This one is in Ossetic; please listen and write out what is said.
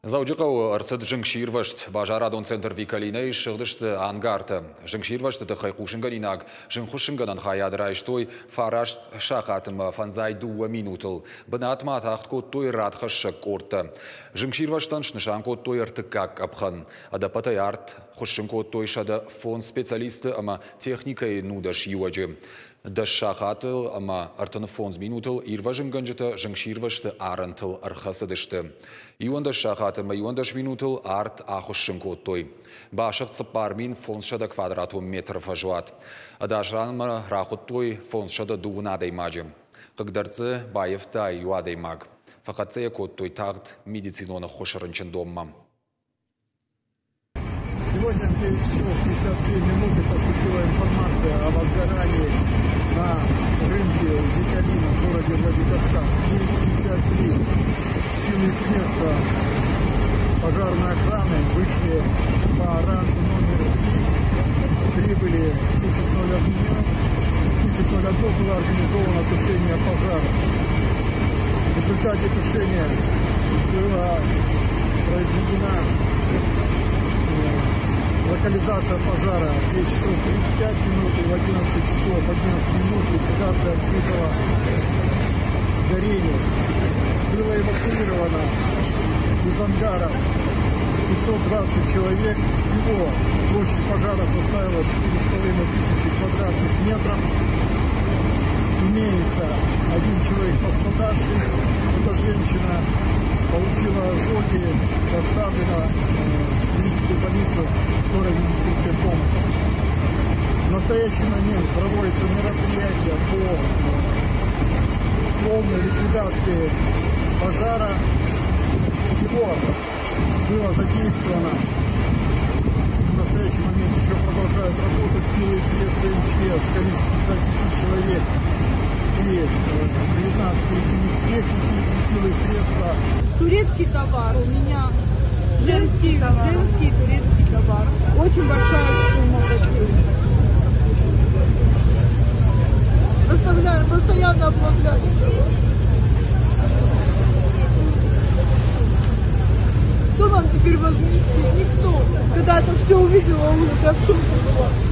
Дзӕуджыхъӕуы ӕрцыд зынгсирвӕзт. Базарадон центр Викалинӕйы ссыгъдысты ангартӕ. Зынгсирвӕзты тыххӕй хъусынгӕнинаг зынгхуыссынгӕнӕн хайад райстой фараст сахатмӕ 52 минутыл. Бынатмӕ атагъд кодтой радхӕссӕг къордтӕ. Зынгсирвӕзтӕн снысан кодтой ӕртыккаг къӕпхӕн. Ӕдӕппӕтӕй арт хуыссын кодтой 105 специалисты ӕмӕ техникӕйы 19 иуӕджы. 10 сахатыл ӕмӕ 35 минутыл ирвӕзынгӕнджытӕ зынгсирвӕзты арӕнтыл ӕрхӕцыдысты. 11 сахат ӕмӕ 11 минутыл арт ахуыссын кодтой. Басыгъд 4500 квадратон метры фӕзуат. Ӕдас ранмӕ рахуыдтой 502 адӕймаджы. Хъыгдӕрд дзы баййӕфта иу адӕймаг. Фӕхӕццӕ йӕ кодтой тагъд медицинон ӕххуысы рынчындонмӕ. Сегодня в 9 часов 52 минуты поступила информация о возгорании на рынке Викалина в городе Владикавказ. 9:53 силы и средства пожарной охраны вышли по рангу номер 3. Прибыли в 10:01. 10:01 было организовано тушение пожара. В результате тушения была произведена локализация пожара в 9 часов 35 минут и в 11 часов 11 минут ликвидация открытого горения. Было эвакуировано из ангара 520 человек. Всего площадь пожара составила 4,5 тысячи квадратных метров. Имеется один человек пострадавший, это женщина, получила ожоги, доставлена в клиническую больницу скорой медицинской помощи. В настоящий момент проводится мероприятие по полной ликвидации пожара. Всего было задействовано, в настоящий момент еще продолжают работу силы и средства МЧС, количество 105 человек и 19 единиц техники, силы и средства. Турецкий товар у меня, женский, женский турецкий товар. Очень большая сумма потеряна. Оставляю, постоянно оплавляю. Кто нам теперь возместит? Никто. Когда это все увидела, уже я в шоке была.